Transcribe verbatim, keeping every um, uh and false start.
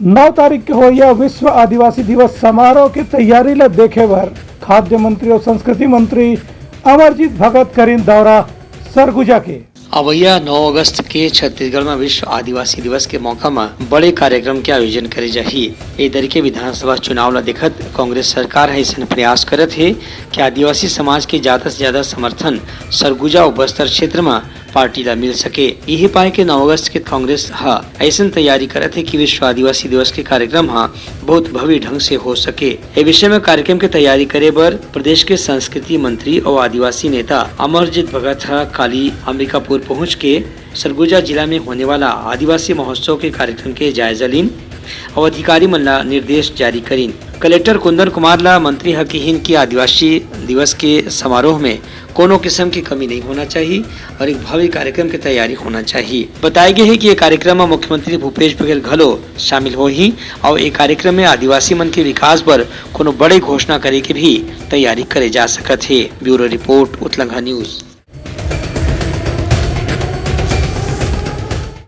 नौ तारीख के होइया विश्व आदिवासी दिवस समारोह के तैयारी ल देखे बर खाद्य मंत्री अउ संस्कृति मंत्री अमरजीत भगत करिन दौरा सरगुजा के। अवइया नौ अगस्त के छत्तीसगढ़ म विश्व आदिवासी दिवस के मौका म बड़े कार्यक्रम के आयोजन करे जाही। ए दरी के विधानसभा चुनाव ल देखत कांग्रेस सरकार ह अइसन प्रयास करत हे कि आदिवासी समाज के जादा से जादा समर्थन सरगुजा अउ बस्तर क्षेत्र म पार्टी ल मिल सके। इही पाय के नौ अगस्त के कांग्रेस ह अइसन तैयारी करत हे कि विश्व आदिवासी दिवस के कार्यक्रम ह बहुत भव्य ढंग से हो सके। ए विषय म कार्यक्रम के तैयारी करे बर प्रदेश के संस्कृति मंत्री अउ आदिवासी नेता अमरजीत भगत ह काली अंबिकापुर पहुंच के सरगुजा जिला में होने वाला आदिवासी महोत्सव के कार्यक्रम के जायजा लीन अउ अधिकारी मन ला निर्देश जारी करीन। कलेक्टर कुंदन कुमार ला मंत्री ह किहीन कि आदिवासी दिवस के समारोह में कोनो किस्म के कमी नहीं होना चाहिए और एक भव्य कार्यक्रम के तैयारी होना चाहिए। बताए गए हे कि ये कार्यक्रम में मुख्यमंत्री भूपेश बघेल घलो शामिल होही और ये कार्यक्रम में आदिवासी मन के विकास बर कोनो बड़े घोषणा करे के भी तैयारी करे जा सकत हे। Bureau report, Utlangha news.